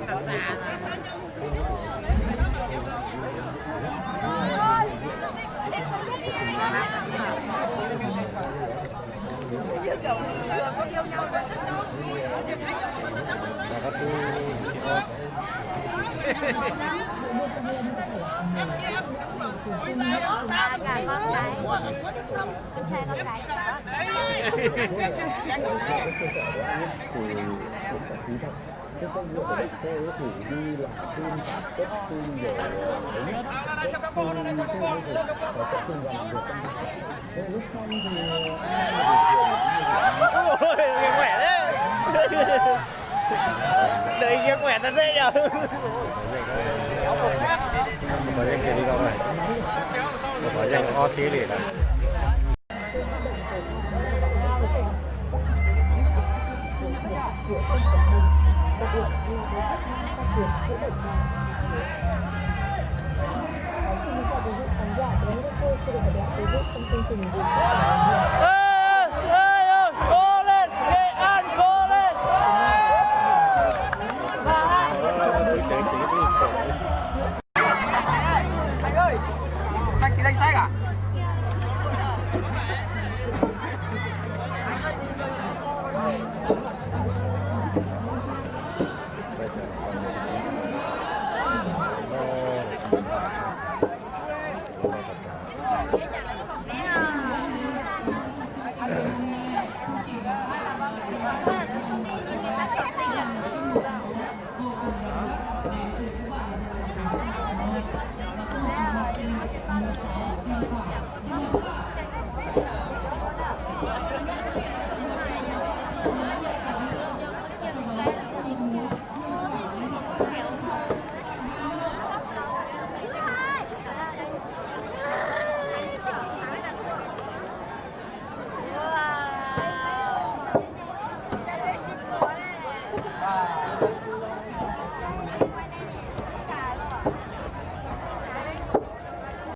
Ba gà con cái, con trai con gái. Ui, quẹt đấy. Đợi kia quẹt thật đấy nhở. Có danh kia đi đâu này? Có danh có thế để là.